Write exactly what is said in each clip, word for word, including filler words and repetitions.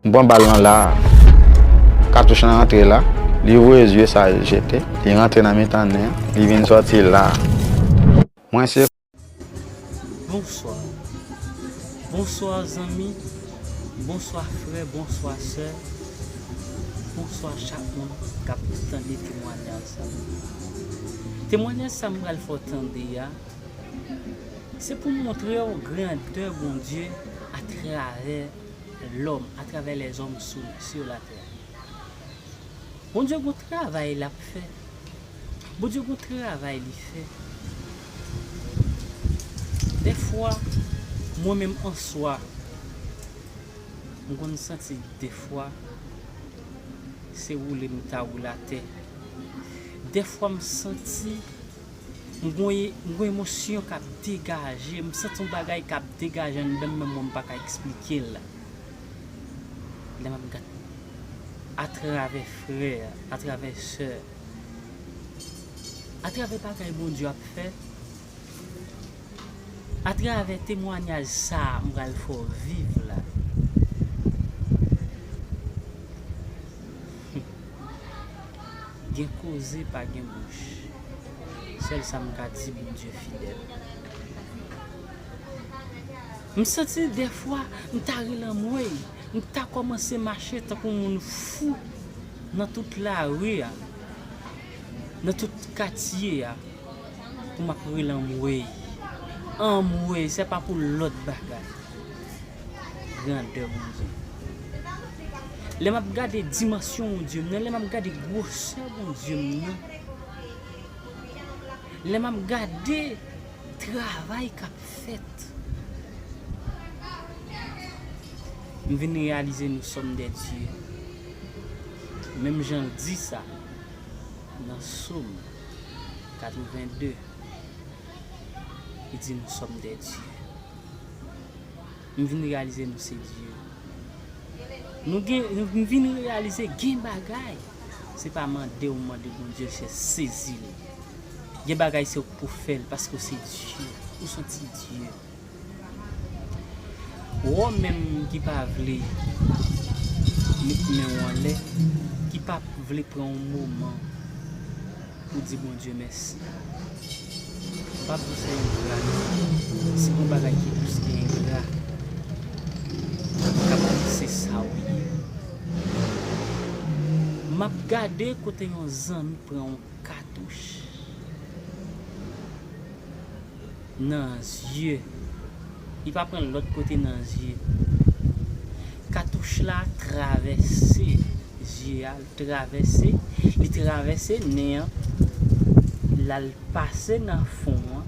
M pran bal lan la a. Katouch lan rantre la. Li voye zye sa l jete. Li rantre nan mitan nen an. Li vin sòti la a. Mwen se Bonswa. Bonswa zanmi. Bonswa frè, bonswa sè. Bonswa chak moun k ap tande temwanyaj sa. Temwanyaj sa m pral fè w tande a, se pou montre w grandè Bondye atravè lòm, atravè lèzòm sou, sur la tè. Bondye gon travay l ap fè. Bondye gon travay li fè. Dèfwa, mwen menm answa, m konn santi dèfwa se woule m ta woule atè. Dèfwa m santi m gon, m gon emosyon k ap degaje, m santi yon bagay k ap degaje anndan m, men mwen m pa ka eksplike l. Lè m ap gad atravè frè, atravè sè, atravè bagay Bondye ap fè, atravè temwanyaj sa a m pral fè w viv la. Gen koze pa gen bouch. Sèl sa m ka di, Bondye fidèl. M santi dèfwa m ta rele anmwey, m ta kòmanse mache tankou moun fou nan tout lari a, nan tout katye a, pou m ap rele anmwey. Anmwey, se pa pou lòt bagay. Grandè Bondye. Lè m ap gade dimansyon Bondye m nan, lè m ap gade gwosè Bondye m nan, lè m ap gade travay k ap fèt, m vin reyalize nous sommes des dieux. Menm jan l di sa nan Sòm katreven de, li di nous sommes des dieux. M vin reyalize nou se Dye. Nou gen, m vin reyalize gen bagay, se pa mande w mande Bondye, se sezi li. Gen bagay se ou k pou fè l, paske w se Dye, ou se yon ti Dye. Ou menm ki pa vle met men w anlè, ki pa vle pran yon moman pou di Bondye mèsi. M p ap di w se engra, non. Si gon bagay ki plis ke engra, m p ap di se sa w ye. M ap gade kote yon zanmi pran yon katouch nan zye. Li pa pran l lòt kote nan zye. Katouch la travèse zye a, l travèse, li travèse nen an, l al pase nan fon an.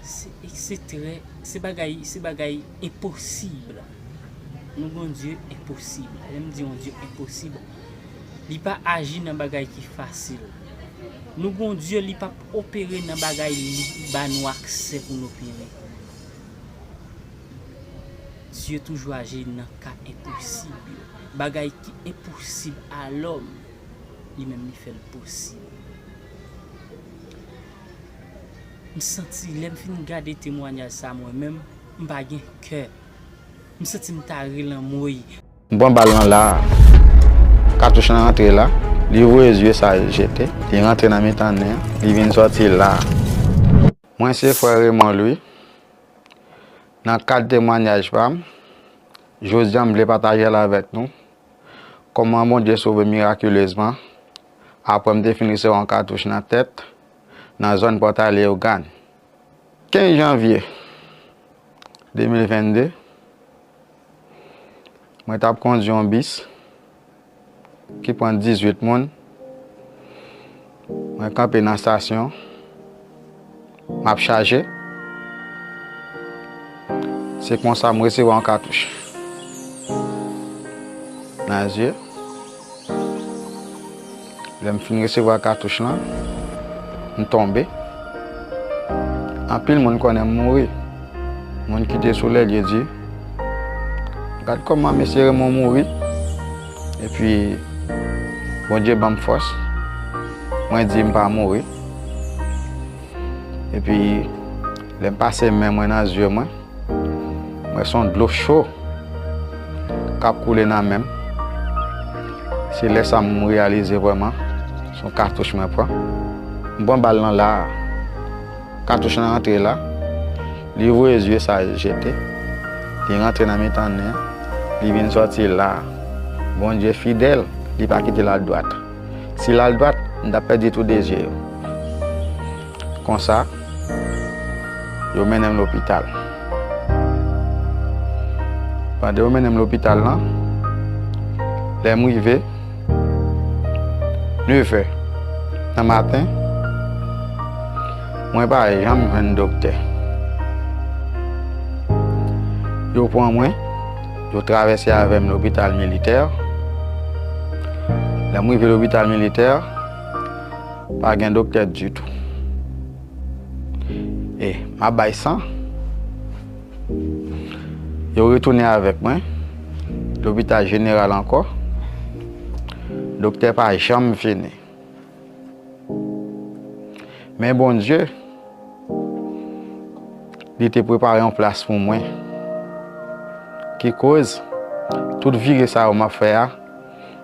Se, se trè, se bagay, se bagay enposib. Nou gon Dye enposib. Lè m di yon Dye enposib, li pa aji nan bagay ki fasil. Nou gon Dye, li p ap opere nan bagay li ba nou aksè pou n opere. Dye toujou aji nan ka enposib yo. Bagay ki enposib a lòm, li menm li fè l posib. M santi lè m fin gade temwanyaj sa mwen menm, m pa gen kè. M santi m ta rele anmwey. M pran bal lan la a. Katouch lan rantre la. Li voye zye sa l jete. Li rantre nan mitan nen an. Li vin sòti la a. Mwen se frè Raymond Louis. Nan kad temwanyaj pa m, jodi a m vle pataje l avèk nou kòman Bondye sove mirakilezman apre m te fin resevwa yon katouch nan tèt nan zòn Pòtay Leyogàn. Kenz janvye de mil venn de, mwen t ap kondui yon bis ki pran dizuit moun. Mwen kanpe nan estasyon, m ap chaje. Se konsa m resevwa yon katouch nan zye. Lè m fin resevwa katouch lan, m tonbe. Anpil moun konnen m mouri. Moun ki te sou lè lye di, "Gad kòman mesye Raymond mouri." Epi, Bondye ban m fòs. Mwen di m pa mouri. Epi, lè m pase men mwen nan zye mwen, mwen se yon dlo cho. k ap koule nan men m. Se lè sa a m reyalize vrèman se yon katouch mwen pran. M pran bal lan la a. Katouch lan rantre la, li voye zye sa a jete, li rantre nan mitan nen an, li vin sòti la. Bondye fidèl, li pa kite l al dwat. Si l al dwat, m t ap pèdi tou de zye yo. Konsa, yo mennen m lopital. Pandan yo mennen m lopital lan, lè m rive, nevè nan maten, mwen pa janm jwenn doktè. Yo pran mwen, yo travèse avè m lopital militè. Lè m rive lopital militè, pa gen doktè ditou. E m ap bay san. Yo retounen avèk mwen lopital jeneral ankò. Doktè pa janm vini. Men Bondye, li te prepare yon plas pou mwen. Ki koz, tout vire sa yo m ap fè a,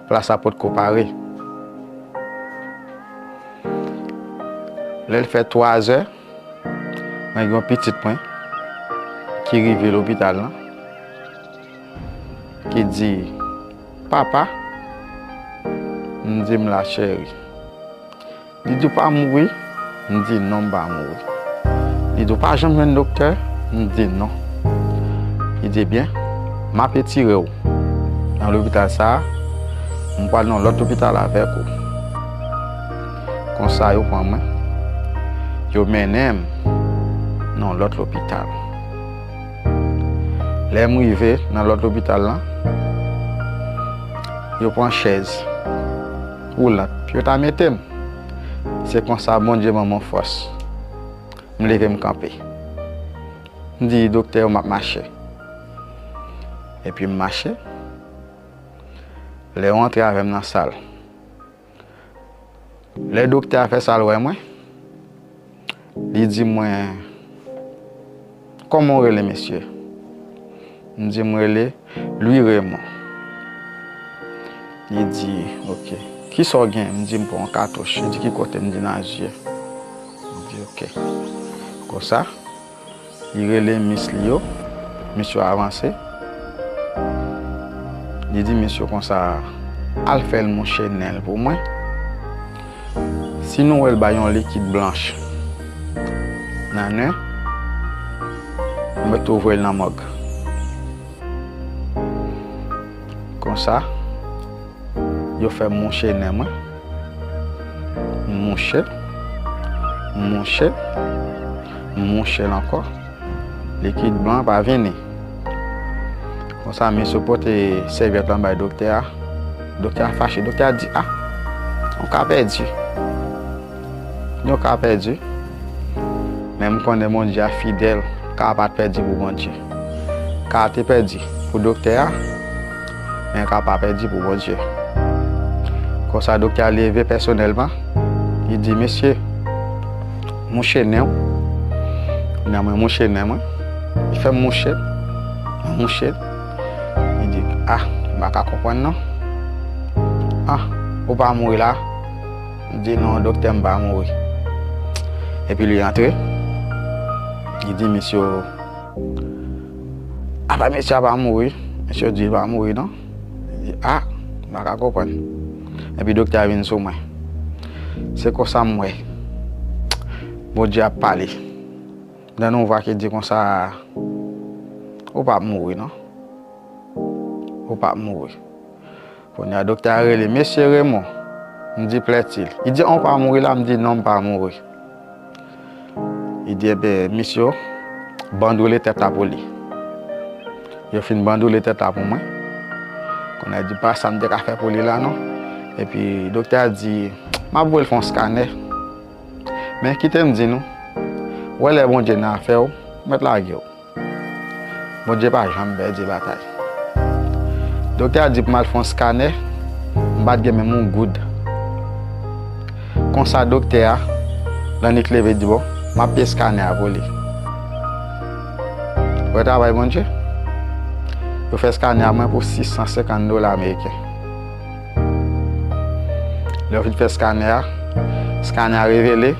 plas la potko pare. Lè l fè twazè, mwen gen yon pitit mwen ki rive lopital lan, ki di, "Papa," m di, "M la, cheri." Li di, "Ou pa mouri?" M di, "Non, m pa mouri." Li di, "Ou pa janm jwenn doktè?" M di, "Non." Li di, "Ebyen, m ap retire w nan lopital sa a, m pral nan lòt lopital avèk ou." Konsa, yo pran mwen, yo mennen m nan lòt lopital. Lè m rive nan lòt lopital lan, yo pran chèz woulant pou yo ta mete m. Se konsa Bondye ban mwen fòs. M leve, m kanpe. M di doktè yo m ap mache. Epi m mache. Lè yo antre avè m nan sal, lè doktè a fè sa l wè mwen, li di mwen, "Kòman w rele, mesye?" M di, "M rele Louis Raymond." Li di, "Ok. Kisa w gen?" M di, "M pran yon katouch." Li di, "Ki kote?" M di, "Nan zye." Li di, "Ok." Konsa, li rele mis li yo, mis yo avanse. Li di mis yo konsa, "Al fè l mouche nen l pou mwen. Si nou wè l bay yon likid blanch nan nen, nou mèt tou voye l nan mòg." Konsa, yo fè m mouche nen mwen. M mouche, m mouche, m mouche l ankò. Likid blan pa vini. Konsa, mesye pote sèvyèt lan bay doktè a. Doktè a fache. Doktè a di, "A, yon ka pèdi. Yon ka pèdi." Men m konnen Bondye a fidèl. Ka a pa t pèdi pou Bondye. Ka a te pèdi pou doktè a, men ka pa pèdi pou Bondye. Konsa, doktè a leve pèsonèlman, li di, "Mesye, mouche nen w." Nan mwen mouche nen mwen. Li fè m mouche. Mwen mouche. Li di, "A, m pa ka konprann non. A, ou pa mouri la?" M di, "Non, doktè, m pa mouri." Epi li antre. Li di, "Mesye, apa mesye a pa mouri?" Mesye di, "Li pa mouri non." Li di, "A, m pa ka konprann." Epi doktè a vin sou mwen. Se konsa m wè Bondye ap pale. Nan yon vwa ki di konsa, "Ou p ap mouri non. Ou p ap mouri." Kounye a, doktè a rele, "Mesye Raymond." M di, "Plètil." Li di, "An, ou pa mouri la?" M di, "Non, m pa mouri." Li di, "Enben, misye, bandoule tèt la pou li." Yo fin bandoule tèt la pou mwen. Kounye a, di, "Pa sa m te ka fè pou li la, non." Epi, doktè a di, "M ap voye l fè yon skanè. Men kite m di nou, w wè lè Bondye nan afè w, mèt lage w." Bondye pa janm pèdi batay. Doktè a di pou m al fè yon skanè, m pa t gen menm yon goud. Konsa doktè a, lannik leve di, "Bon, m ap peye skanè a pou li." Wè travay Bondye. Yo fè skanè a mwen pou sis san senkant dola ameriken. Lè yo fin fè skanè a, skanè a revele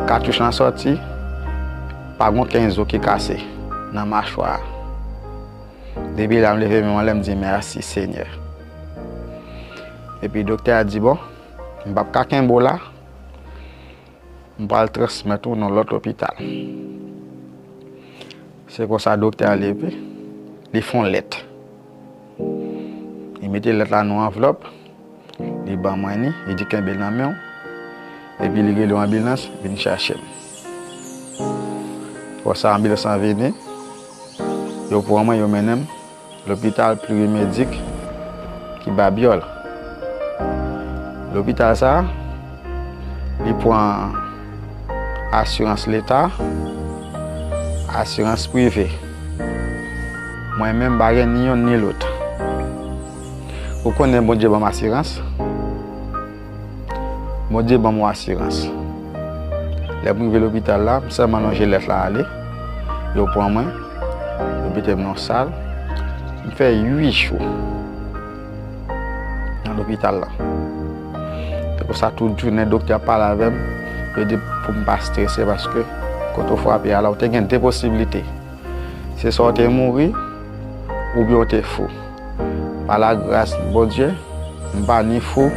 katouch lan sòti, pa gen okenn zo ki kase nan machwa a. Depi la, m leve men m anlè, m di, "Mèsi, Senyè." Epi doktè a di, "Bon, m p ap ka kenbe w la, m pral transmèt ou nan lòt lopital." Se konsa doktè a leve, li fè yon lèt. Li mete lèt la nan yon anvlòp, li ban mwen li, li di, "Kenbe l nan men w." Epi li rele yon anbilans, vin chache m. Konsa anbilans lan vini, yo pran mwen, yo mennen m lopital Plurimédic ki Babyòl. Lopital sa a, li pran asirans leta, asirans prive. Mwen menm, m pa gen ni yonn ni lòt. Ou konnen Bondye ban m asirans? Bondye ban m yon asirans. Lè m rive lopital la, m sèlman lonje lèt la ale. Yo pran mwen, yo mete m nan yon sal. M fè uit jou nan lopital la. Se konsa tout jounen doktè ap pale avè m, yo di pou m pa strese paske kote w frape a la, ou te gen de posiblite. Se swa w te mouri, oubyen w te fou. Pa lagras Bondye, m pa ni fou,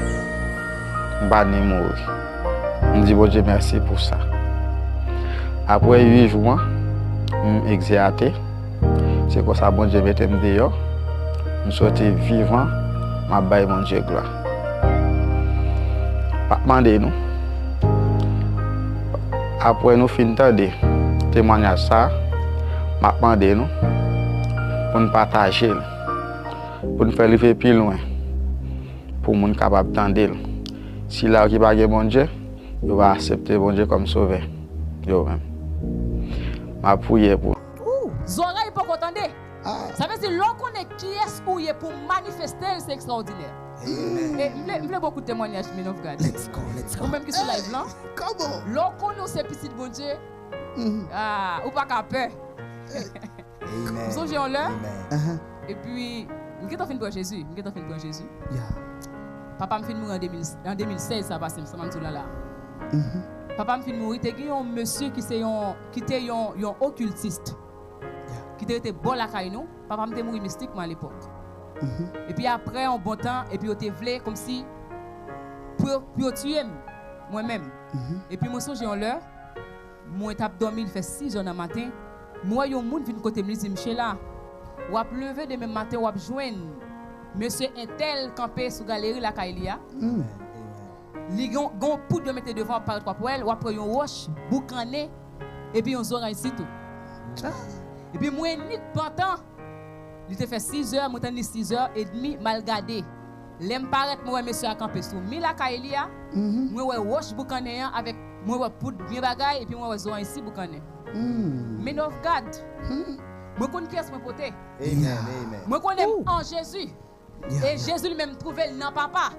m pa ni mouri. M di Bondye mèsi pou sa. Apre uit jou an, m egzeyate. Se konsa Bondye mete m deyò. M soti vivan, m ap bay Bondye glwa. M ap mande nou, apre nou fin tande temwayaj sa a, m ap mande nou pou n pataje l, pou n fè l rive pi lwen, pou moun kapab tande l. Sila yo ki pa gen Bondye, yo va aksepte Bondye kòm Sovè yo menm. M ap priye pou. Ou, zòrèy poko tande. Sa vle di, lè w konnen kiyès ou ye pou w manifeste l, se ekstraòdinè. E m vle, m vle bon kout temwayaj, men of God. Let's go, let's go. Ou menm ki sou live lan. Lè w konnen w se pitit Bondye, ah, ou pa ka pè. M sonje yon lè, epi m gentan fin pran Jezi, m gentan fin pran Jezi. Papa m fin mouri an de mil, an de mil sèz sa pase, m sanman m di w la la. Papa m fin mouri, te gen yon mesye ki se yon, ki te yon, yon okiltis, ki te rete bò lakay nou. Papa m te mouri mistikman alepòk. Epi apre yon bon tan, epi yo te vle kòmsi pou yo, pou yo tiye m, mwen menm. Epi mwen sonje yon lè, mwen t ap dòmi, li fè sizè nan maten, mwen wè yon moun vin kote m, li di m, "Sheila, w ap leve demen maten, w ap jwenn mesye entèl kanpe sou galeri lakay li a." Li gen, gen yon poud yo mete devan, w ap parèt, w ap wè l, w ap wè yon wòch boukannen, epi yon zoranj sitou. Epi mwen nit pantan, li te fè sizè, mwen tann li sizè edmi, m al gade. Lè m parèt, mwen wè mesye a kanpe sou mi lakay li a, mwen wè wòch boukannen an avèk, mwen wè poud byen bagay, epi mwen wè zoranj si boukannen. Men of God, mwen konn kiyès mwen pote. Mwen konnen m an Jezi. E Jezi li menm twouve l nan Papa.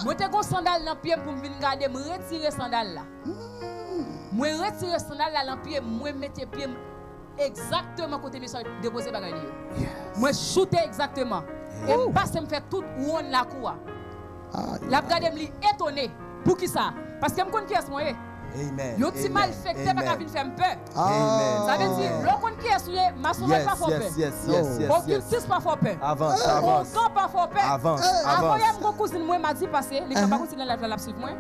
Mwen te gon sandal nan pye m pou m vin gade, m retire sandal la. Mwen retire sandal la nan pye m, mwen mete pye m egzakteman kote mesye a depoze bagay li yo. Mwen choute egzakteman. E m pase m fè tout wonn lakou a. L ap gade m, li etone. Poukisa? Paske m konn kiyès mwen ye. Yon ti malfektè pa ka vin fè m pè. Sa vle di, lè w konn kiyès ou ye, masonaj pa fè w pè. Okiltis pa fè w pè. Ougan pa fè w pè. Avan yè m gon kouzin mwen, madi pase, li gen pa kouzin nan live la, l ap swiv mwen.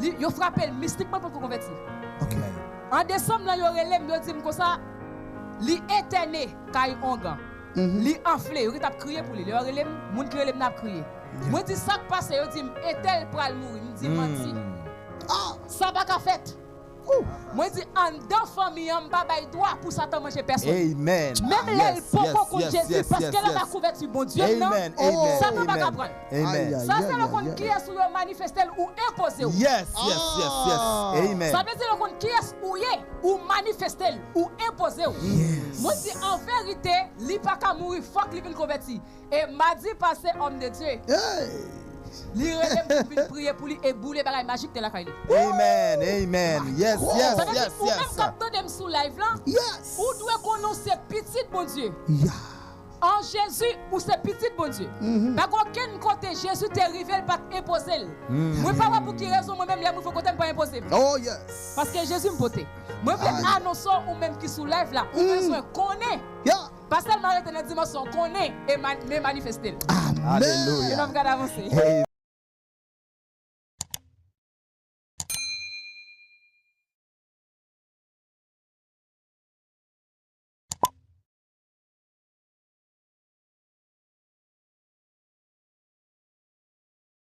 Li, yo frape l mistikman, l poko konvèti. An desanm lan, yo rele m, yo di m konsa, li entène kay ongan. Li anfle, yo gentan ap kriye pou li. Lè yo rele m, moun ki rele m nan ap kriye. Mwen di, "Sa k pase?" Yo di m, "Entèl pral mouri." M di, "Manti. Sa pa ka fèt." Mwen di, "Anndan fanmi an, m pa bay dwa pou Satan manje pèsonn." Menm lè l poko konn Jezi, paske l anba kouvèti Bondye m nan, Satan pa ka pran l. Sa se lè w konn kiyès ou ye, w manifeste l, ou enpoze w. Sa vle di lè w konn kiyès ou ye, ou manifeste l, ou enpoze w. Mwen di, an verite, li pa ka mouri, fòk li vin konvèti. E madi pase, homme de Dieu, hey, Li rele m pou m vin priye pou li e boule bagay majik te lakay li. Amen, amen. Yes, yes, Sa vle di yes, ou menm yes. k ap tande m sou live la, Yes. ou dwe konnen w se pitit Bondye. Yeah. An Jezi, ou se pitit Bondye. Pa gen okenn kote Jezi te rive, l pa t enpoze l. Mwen pa wè pou ki rezon mwen menm lè m rive kote m pa enpoze m. Oh yes. Paske Jezi m pote. Mwen vle anonse w, ou menm ki sou live la, ou bezwen konnen. Yeah. Pa sèlman rete nan dimansyon konnen e man- men manifeste l. Alelouya. E n ap gade avanse. Hey.